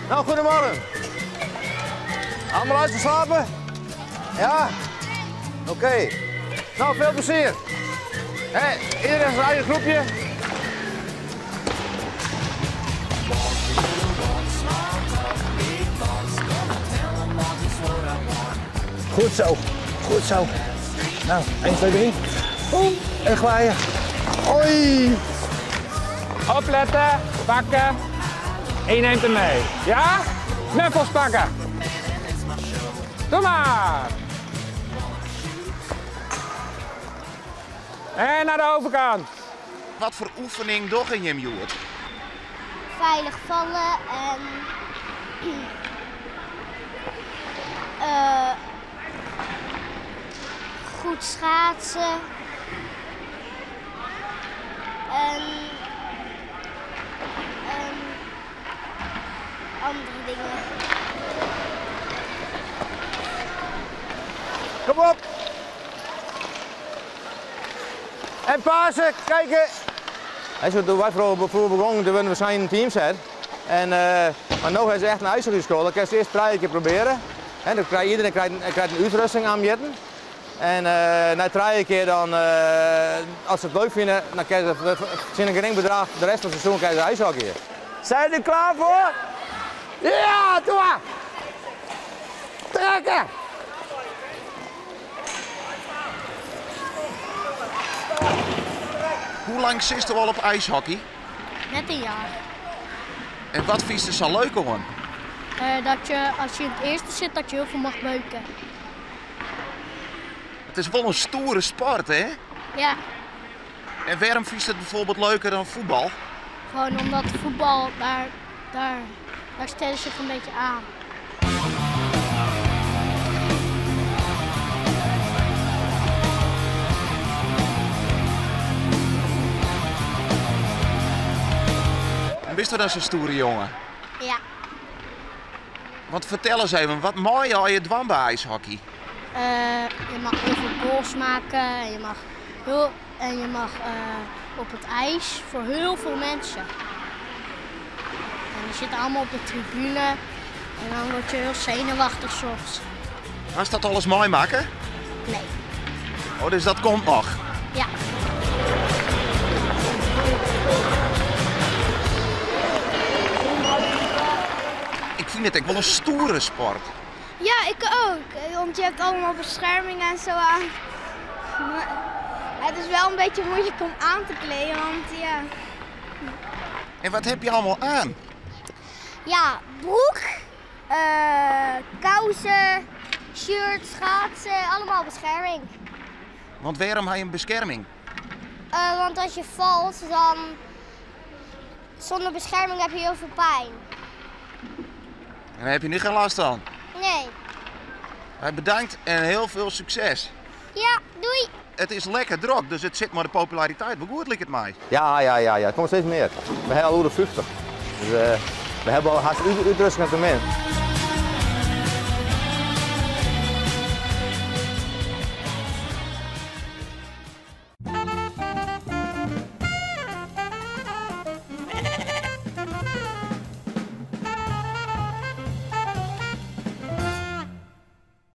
Nou, goedemorgen. Allemaal uitgeslapen? Ja? Oké. Nou, veel plezier. Hè, iedereen zijn eigen groepje. Goed zo, goed zo. Nou, 1, 2, 3. Boem, en glijden. Hoi. Opletten, pakken. En je neemt hem mee. Ja? Knuffels pakken. Doe maar. En naar de overkant. Wat voor oefening doch in je Joert? Veilig vallen en goed schaatsen. En andere dingen. Kom op! En pasen, kijken! Hij zo, toen wij vroeger begonnen, toen we zijn een teamset. En, maar nu is het echt een ijshockeyschool. Dan kun je eerst 3 keer proberen. En dan krijgt iedereen krijgt een uitrusting aan jetten. En na 3 keer dan, als ze het leuk vinden, dan krijgen ze voor een gering bedrag de rest van het seizoen krijgen ze ijshockey. Zijn jullie er klaar voor? Ja, doe maar! Trekken! Hoe lang zit je al op ijshockey? Net een jaar. En wat vind je zo leuk om? Dat je als je in het eerste zit, dat je heel veel mag beuken. Het is wel een stoere sport, hè? Ja. En waarom vind je het bijvoorbeeld leuker dan voetbal? Gewoon omdat voetbal, daar stellen ze zich een beetje aan. En wist je dat zo'n stoere jongen? Ja. Want vertel eens even, wat mooi al je dwang bij ijshockey? Je mag heel veel goals maken en je mag, op het ijs voor heel veel mensen. En die zitten allemaal op de tribune en dan word je heel zenuwachtig soms. Was dat alles mooi maken? Nee. Oh, dus dat komt nog? Ja. Ik vind het echt wel een stoere sport. Ja, ik ook. Want je hebt allemaal bescherming en zo aan. Maar het is wel een beetje moeilijk om aan te kleden, want ja. En wat heb je allemaal aan? Ja, broek, kousen, shirt, schaatsen, allemaal bescherming. Want waarom heb je een bescherming? Want als je valt, dan zonder bescherming heb je heel veel pijn. En daar heb je nu geen last van? Nee. Hij bedankt en heel veel succes. Ja, doei. Het is lekker druk, dus het zit maar de populariteit. Maar goed lijkt het mij. Ja, het komt steeds meer. We hebben al over de 50. Dus we hebben al haast uitrusting aan het moment.